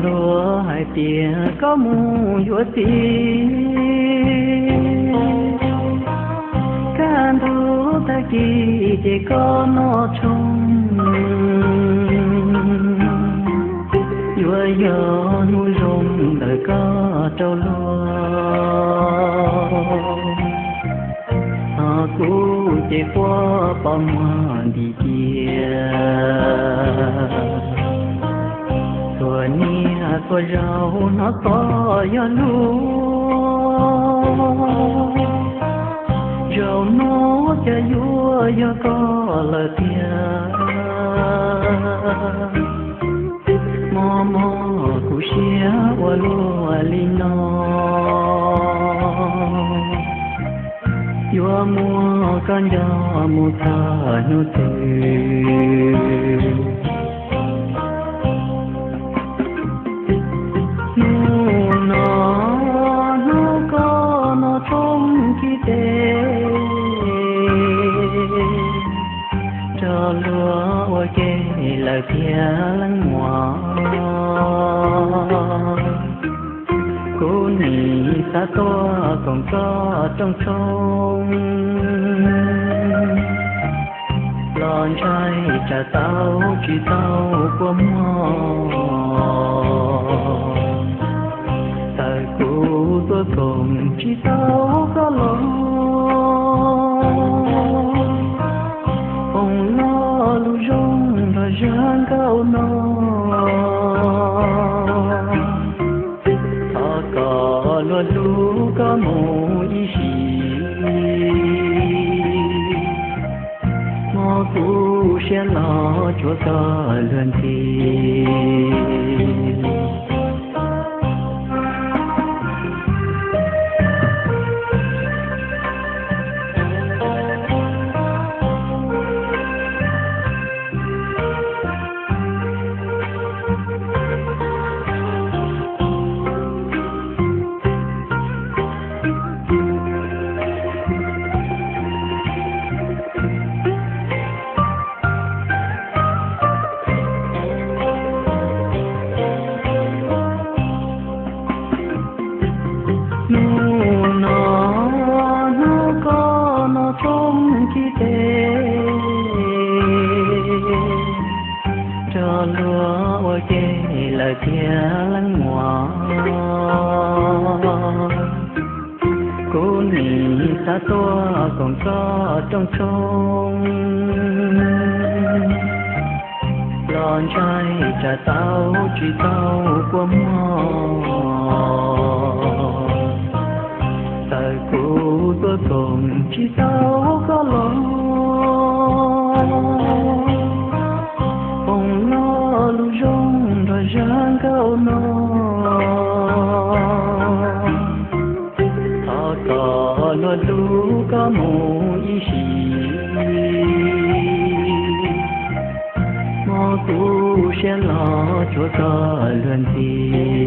Yuav hais tias koj mus yuav txiv, kaj ntug tag kis ces koj noj tshoob, yuav yog hnub zoo ntawm koj rau luag. Ho kuv ces quaj pos muag ntim cia, txhua niaj txhua zaus hnov txog yog luag. Zaum no cas yuav yog koj lawm tiag, mob mob kuv siab ua luaj li no. Yuav muab koj nco mus txog hnub twg? Hnub no hnub koj noj tshoob kib teb, rov luag ua ke lawm tiag leej muam. Kuv nim xav tuaj koom koj rooj tshoob, los ntshai tsam tau tsis tau kua muag. Txawm kuv tuaj koom tsis tau koj los, foom lo lus zoo nrog zaj nkauj no. Thov koj luag hlub koj mus ib sim, mob kuv siab los tsuav koj luag ntxhi. Hnub no hnub koj noj tshoob kib teb, rov luag ua ke lawm tiag leej muam. Kuv nim xav tuaj koom koj rooj tshoob, los ntshai tsam tau tsis tau kua muag. Txawm kuv tuaj koom tsis tau koj los, foom lo lus zoo nrog zaj nkauj no. Thov koj luag hlub koj mus ib sim, mob kuv siab los tsuav koj luag ntxhi.